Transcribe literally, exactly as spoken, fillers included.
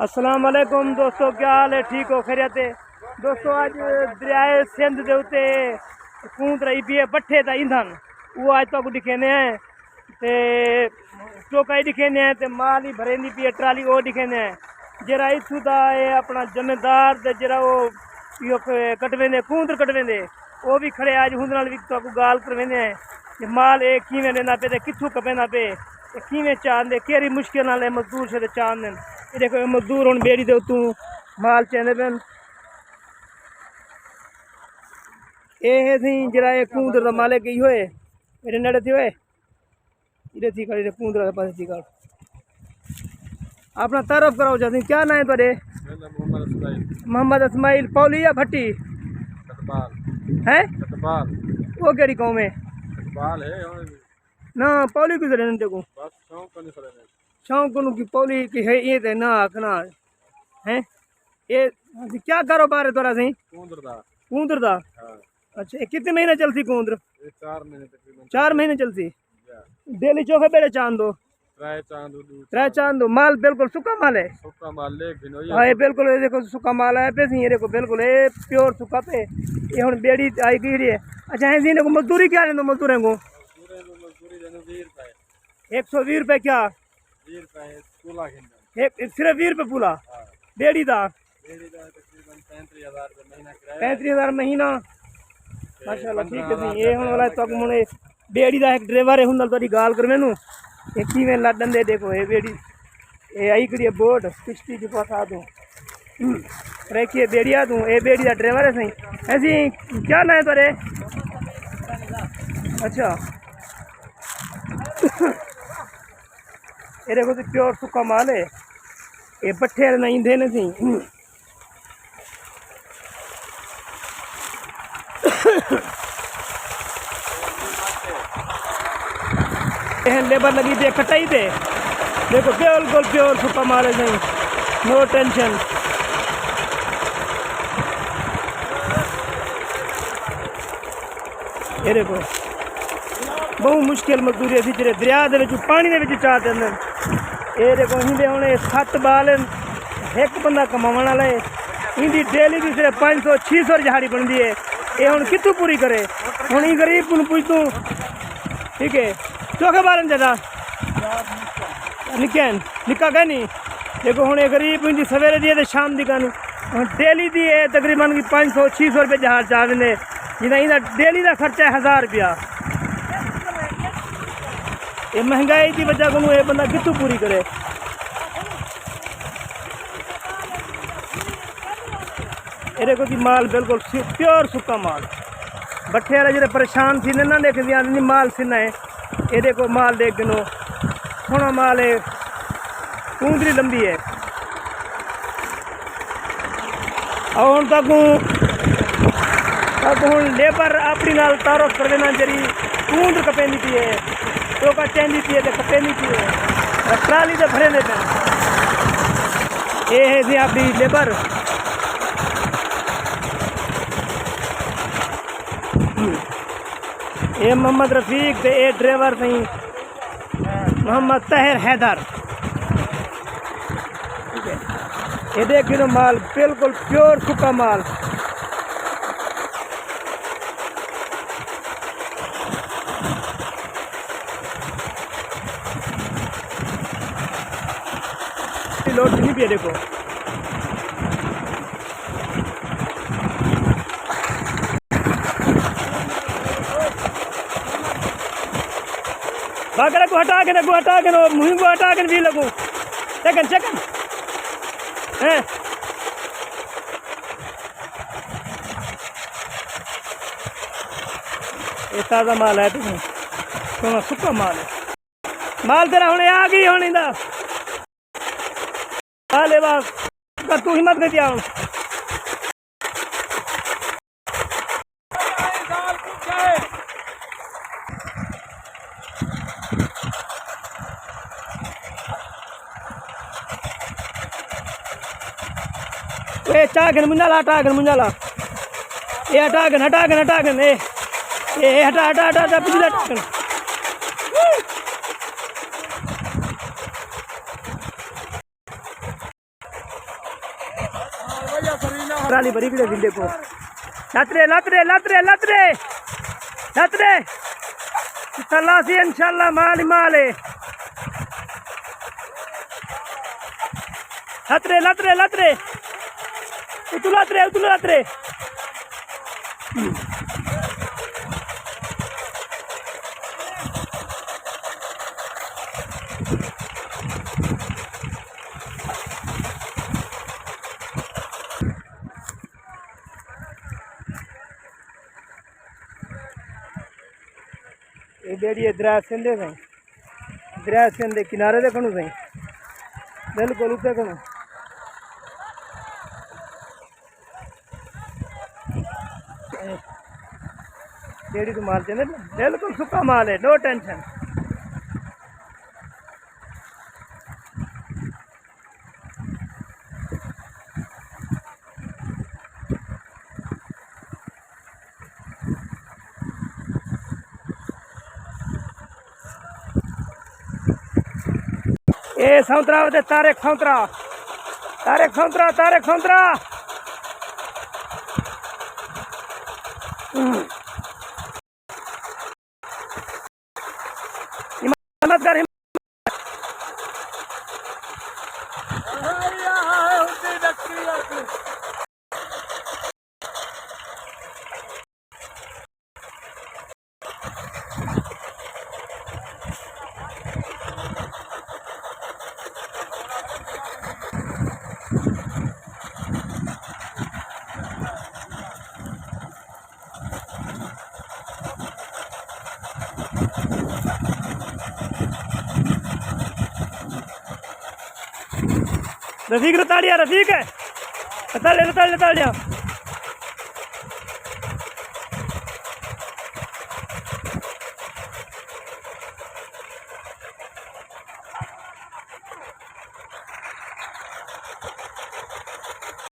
السلام علیکم دوستو، کیا حال ہے؟ ٹھیک ہو؟ خیریت ہے؟ دوستو، اڄ دریائے سندھ دے اتے کوند رہی پئی ہے، بٹھے دا ایندھن، وہ اڄ تہاکوں ݙکھیندے ہیں۔ تے ٹوکا ہی ݙکھیندے ہیں تے مال ہی بھریندی پئی ہے ٹرالی، او ݙکھیندے ہیں۔ جیڑھا اتھوں دا اے اپݨا جمعدار تے جیڑھا او ایہو ک-، کٹویندے، کوند کٹویندے، او وی کھڑے، اڄ اوندے نال وی تہاکوں ڳالھ کرویندے ہیں کہ مال اے کیویں ݙیندا پئے تے کتھوں کپیندا پئے تے کیویں چاہندے، کیڑھی مشکل نال اے مزدور شدے چاہندن۔ اے ݙیکھو، اے مزدور ہݨ ٻیڑی دے اتوں مال چیندے پئن۔ اے ہے سئیں جیڑھا اے کوند دا مالک ایہو ہے، میݙے نیڑے تھی ہوئے۔ ایݙے تھی کر، ایݙے کوند دے پاسے تھی کر۔ اپݨا تعارف کراؤ جا سئیں، کیا ناں ہے تہاݙے؟ میرا ناں محمد اسماعیل۔ محمد اسماعیل، پولی یا بھٹی؟ کٹبال۔ ہیں؟ کٹبال۔ او کیڑھی قوم ہے؟ کٹبال ہے، ہݨ۔ نہ، پولی کیوں سݙیندے تیکوں؟ بس شوق کنوں سݙیندے۔ شوق کنوں کی پولی کی ہے، اے تے نہ آکھݨا۔ ہیں؟ اے کیا کاروبار ہے تہاݙا سئیں؟ کوند دا۔ کوند دا؟ ہاں۔ اچھا، اے کتنے مہینے چلسی کوند؟ اے چار مہینے تقریباً۔ چار مہینے چلسی؟ جی۔ ڈیلی چوکھے ٻیڑے چاہندو؟ ترے چاہندو، ݙو ترے چاہندو۔ چاہندو۔ مال بالکل سکا مال ہے؟ سکا مال، لے گھنو ہی ہاں، اے ہے۔ بالکل، اے ݙیکھو سکا مال ہے پئے سئیں، اے ݙیکھو بالکل، اے پیور سکا پئے۔ اے ہݨ ٻیڑی آئی گئی ہے۔ اچھا، ہیں سئیں، ݙیکھو مزدوری کیا ݙیندو مزدوریں کوں؟ مزدوریں کوں مزدوری ݙیندو ویہہ روپے۔ ہک سو ویہہ روپے کیا؟ ویہہ روپے پولا گھندا۔ ہک، صرف ویہہ روپے پولا؟ ہاں۔ ٻیڑی دا؟ ٻیڑی دا تقریباً پینتیس ہزار روپے مہینہ کرایہ ہے۔ پینتیس ہزار مہینہ؟ تے ماشاءاللہ، ٹھیک ہے سئیں۔ اے ہݨ والا تہاکوں ہݨ اے ٻیڑی دا ہک ڈرائیور ہے، ہݨ نال تہاݙی ڳالھ کرویندوں۔ اے کیویں لݙندے ݙیکھو، اے ٻیڑی، اے آئی کھڑی ہے بوٹ، کشتی جو پاسا توں۔ ہم، رکھیے ٻیڑی آ توں، اے ٻیڑی دا ڈرائیور ہے سئیں۔ ہیں سئیں، کیا ناں ہے تہاݙے؟ اچھا۔ اے ݙیکھو تے پیور سکا مال ہے۔ اے بٹھے والے نہ ایندے نے سئیں۔ اے لیبر لڳی پئی ہے کٹائی تے۔ ݙیکھو، بالکل پیور سکا مال ہے سئیں۔ نو ٹینشن۔ اے ݙیکھو، ٻہوں مشکل مزدوری ہے، اسی جیڑھے دریا دے وچ، پاݨی دے وچ چا تے اندر۔ اے ݙیکھو، ایندے ہݨ اے ست ٻال ہن، ہک بندہ کماوݨ والا ہے۔ ایندی ڈیلی دی صرف پنج سو، چھ سو دیہاڑی بݨدی ہے۔ اے ہݨ کتھوں پوری کرے؟ ہݨ ایں غریب کوں پچھدوں، ٹھیک ہے، چوکھے ٻال ہن زیادہ؟ نکے ہن، نکا کائنی۔ ݙیکھو ہݨ اے غریب ایندی سویرے دی ہے تے شام دی کائنی۔ ہݨ ڈیلی دی اے تقریباً کوئی پنج سو، چھ سو روپے دیہاڑ چا ویندے۔ جینداں ایندا ڈیلی دا خرچہ ہے ہزار روپیہ۔ اے مہنگائی دی وجہ کنوں اے بندہ کتھوں پوری کرے؟ اے ݙیکھو جی مال بالکل سی-، پیور سکا مال۔ بٹھے والے جیڑھے پریشان تھیندے نا، ݙیکھدے آندے مال سنّا ہے۔ اے ݙیکھو مال ݙیکھ گھنو، سوہݨا مال ہے، کوندری لمبی ہے۔ او ہݨ تہاکوں، تہاکوں ہݨ لیبر اپݨی نال تعارف کروینداں، جیڑھی کوند کپیندی پئی ہے، ٹوکا چیندی پئی ہے تے کپیندی پئی ہے، ٹرالی تے بھریندے پئن۔ اے ہے سئیں اپݨی لیبر۔ اے محمد رفیق تے اے ڈرائیور سئیں محمد طاہر حیدر۔ ٹھیک ہے۔ اے ݙیکھ گھنو مال، بالکل پیور سکا مال۔ لوڈ نہیں پیا، ݙیکھو۔ باقی کو ہٹا کے، کو ہٹا کے، مہم کو ہٹا کے بھی لگو۔ چکن، چکن۔ ہیں۔ یہ تازہ مال ہے، تم سونا سکا مال ہے۔ مال تیرا ہونے آ گئی ہونے دا۔ آلے واہ، کر توں ہمت کر دیا ہوں۔ اے چا گھن منجالا، ہٹا گھن منجالا۔ اے ہٹا گھن، ہٹا گھن، ہٹا گھن، اے۔ اے، اے ہٹا، ہٹا، ہٹا، ہٹا، پچھلا ہٹا گھن۔ ٹرالی بھری کھڑے زندے کو۔ لترے، لترے، لترے، لترے۔ لترے۔ تلاسی انشاءاللہ مال ہی مال ہے۔ لترے، لترے، لترے۔ اتو لترے، اتو لترے۔ اے ٻیڑی اے دریا سندھ دے سائیں، دریا سندھ دے کنارے تے کھڑوں سائیں، بالکل اتے کھڑوں۔ ٻیڑی توں مال چیندے، بالکل سکا مال ہے، نو ٹینشن۔ اے سونترا ودے، طارق سونترا، طارق سونترا، طارق سونترا۔ ہمت کر، ہمت۔ رفیق رتاڑیا، رفیق ہے۔ رتاڑیا، رتاڑیا، رتاڑیا۔